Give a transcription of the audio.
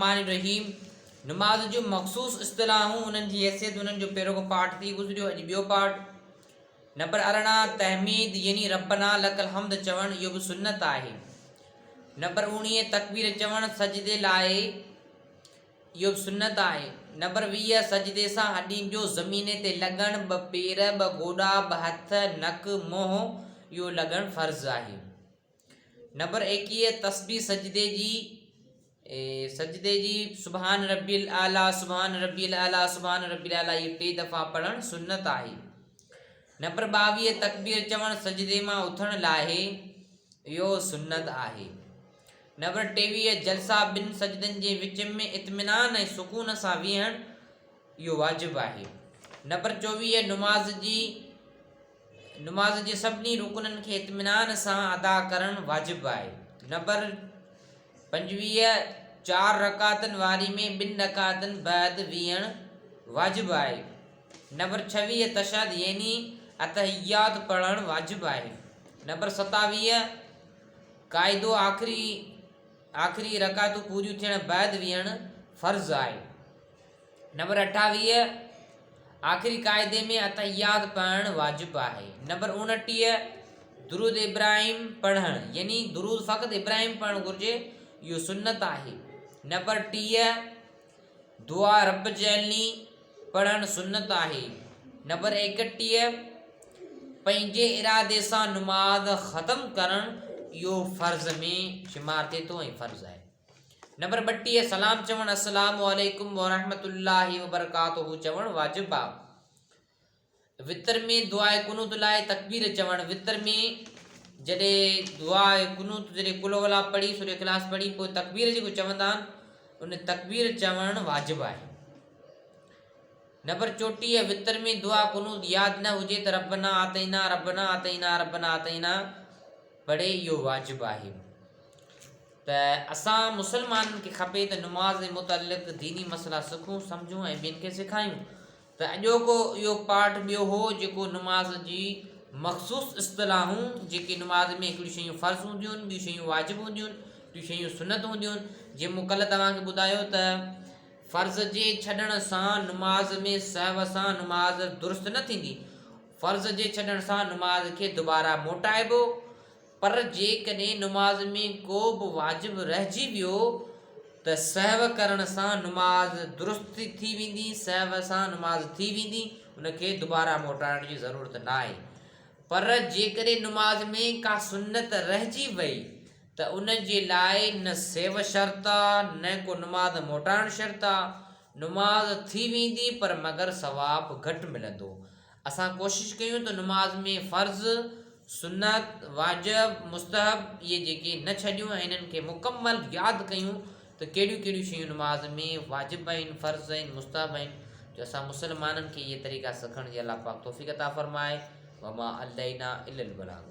الرحمٰن الرحيم. نماز جون مخصوص اصطلاحون، انهن جي حيثيت، انهن جو پهريون پارٽ ٿي گذريو، اڄ ٻيو پارٽ. نمبر 18، تحميد يعني ربنا لڪ الحمد چوڻ، اهو به سنت آهي. نمبر 19، تڪبير چوڻ سجدي لاء، اهو به سنت آهي. نمبر 20، سجدي سان هڏين جو زمين تي لڳڻ، ٻه پير، ٻه گوڏا، ٻه هٿ، نڪ، منهن، اهو لڳڻ فرض آهي. نمبر 21، تسبيح سجدي جي سجدي جي سبحان ربي الاعليٰ سبحان ربي الاعليٰ سبحان ربي الاعليٰ اهي ٽي دفعا پڙهڻ سنت آهي. نمبر 22، تڪبير چوڻ سجدي مان اٿڻ لاء اهو سنت آهي. نمبر 23، جلسا ٻن سجدن جي وچ ۾ اطمينان ۽ سڪون سان ويهڻ اهو واجب آهي. نمبر 24، نماز جي نماز جي سڀني رڪنن کي اطمينان سان ادا ڪرڻ واجب آهي. نمبر 25، چار رڪعتن واري ۾ ٻن رڪعتن بعد ويهڻ واجب آهي. نمبر 26، تشهد يعني التحيات پڙهڻ واجب آهي. نمبر 27، قاعدو آخري آخري رڪعتون پوريون ٿيڻ بعد ويهڻ فرض آهي. نمبر 28، آخري قاعدي ۾ التحيات پڙهڻ واجب آهي. نمبر 29، درود ابراهيم پڙهڻ يعني درود فقط ابراهيم پڙهڻ گهرجي اهو سنت آهي. نمبر 30، دعا رب اجعلني پڙهڻ سنت آهي. نمبر 31، پنهنجي ارادي سان نماز ختم ڪرڻ اهو فرض ۾ شمار ٿئي ٿو ۽ فرض آهي. نمبر 32، سلام چوڻ السلام عليڪم ورحمة الله وبرڪاته چوڻ واجب آ. وتر ۾ دعاء قنوت لاء تڪبير چوڻ، وتر ۾ جڏهن دعاء قنوت جڏهن قل هو الله پڙهي سورة اخلاص پڙهي پوء تڪبير جيڪو چوندا آهن ان تڪبير چوڻ واجب آهي. نمبر 34، وتر ۾ دعا قنوت ياد نه هجي ته ربنا آتينا ربنا آتينا ربنا آتينا پڙهي اهو واجب آهي. ته اسان مسلمانن کي کپي ته نماز جي متعلق ديني مسئلا سکون، سمجهون ۽ ٻين کي سکايون ته اڄوڪو اهو پارٽ ٻيو هو جيڪو نماز جي مخصوص اصطلاحون جيڪي نماز ۾ هڪڙيون شيون فرض هونديون آهن ٻيون شيون واجب هونديون آهن ٽيون شيون سنت هونديون آهن جيئن مون ڪلهه توهان کي ٻڌايو ته فرض جي ڇڏڻ سان نماز ۾ سهو سان نماز درست نه ٿيندي فرض جي ڇڏڻ سان نماز کي دوباره موٽائبو پر جيڪڏهن نماز ۾ ڪو به واجب رهجي ويو ته سهو ڪرڻ سان نماز درست ٿي ويندي، سهو سان نماز ٿي ويندي، ان کي دوباره موٽائڻ جي ضرورت ناهي. پر جيڪڏهن نماز ۾ ڪا سنت رهجي وئي ته ان جي لاء نه سهو شرط آ نه ڪو نماز موٽائڻ شرط آ، نماز ٿي ويندي پر مگر ثواب گهٽ ملندو. اسان ڪوشش ڪيون ته نماز ۾ فرض، سنت، واجب، مستحب اهي جيڪي نه ڇڏيون ۽ انهن کي مڪمل ياد ڪيون ته ڪهڙيون ڪهڙيون شيون نماز ۾ واجب آهن، فرض آهن، مستحب آهن جو اسان مسلمانن کي اهي طريقا سکڻ جي الله پاڪ توفيق عطا فرمائي وما علينا الا البلاغ.